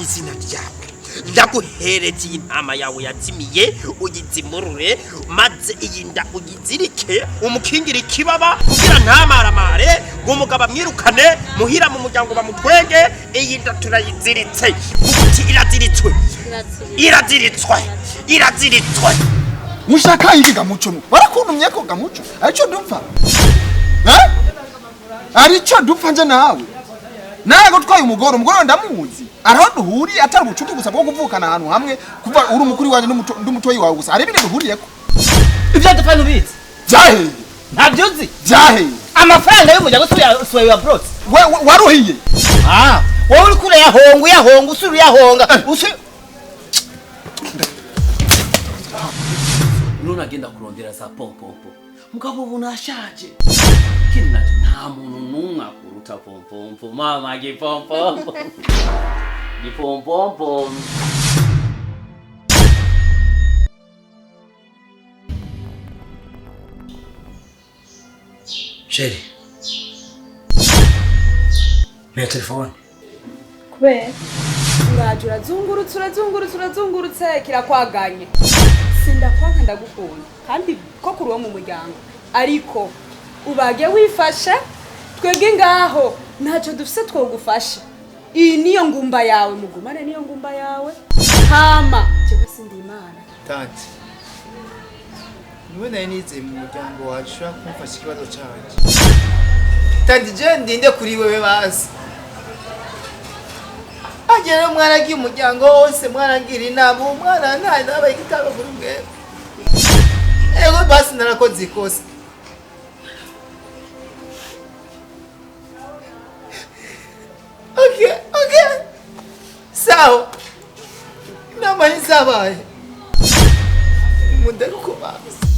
Izina ryawe, ndaguhereza iyi ntama yawe yazimiye, uyizimurure, maze iyi nda uyizirike, umukingire ikibaba kugira ntamaramare, ngo umugabo amwirukane muhira, mu muryango bamutwenge. Iyi nda turayiziritse. Uti iraziritswe, iraziritswe, iraziritswe. Mushaka iki gamuco? Warakuntumye ko gamuco arico dupfa, eh? Arico dupfa nje nawe nawe gutwaye umugore, umugore ndamuzi, araho duhuriye atari ubucuti gusa bwo kuvukana ahantu hamwe, kuva uri umukuru wanjye n'umutoyi wawe gusa, hari ibindi duhuriyeko. Ibyo dupfa ntubizi? Vyaheye? Ntabyo uzi? Vyaheye? Amafaranga y'umuryango si wayo yaborotse. Waruhiye. Ah, wowe uriko urayahonga, uyahonga, usubira uyahonga None agenda kurondera za pompompo, mugabo ubu nashaje. Kindi naco, nta muntu n'umwe akuruta pompompo, mama gipompompo, gipompompo. Chérie, mpa telefone. Kubera uraje urazungurutse, urazungurutse, urazungurutse, kirakwaganye. Sindakwanka, ndagukunda kandi ko kuri uwo mu muryango, ariko ubage wifashe. Twebwe ngaho ntacyo dufise twogufasha. Iyi niyo ngumba yawe, mugumane niyo ngumba yawe. Hama jewe sindi Imana. Tante, niwe nari nizeye mu muryango wacu ushobora kumfasha ikibazo canje. Tante, je ndinde kuri wewe basi. Hagiye rero mwaragiye umuryango wose, mwaragira inama, uwo mwana nta nabaye igitabo kuri mwebwe. Ego basi, narakoze ikosa. Okay, sawa, inama ntizabaye, mundeke uko basi.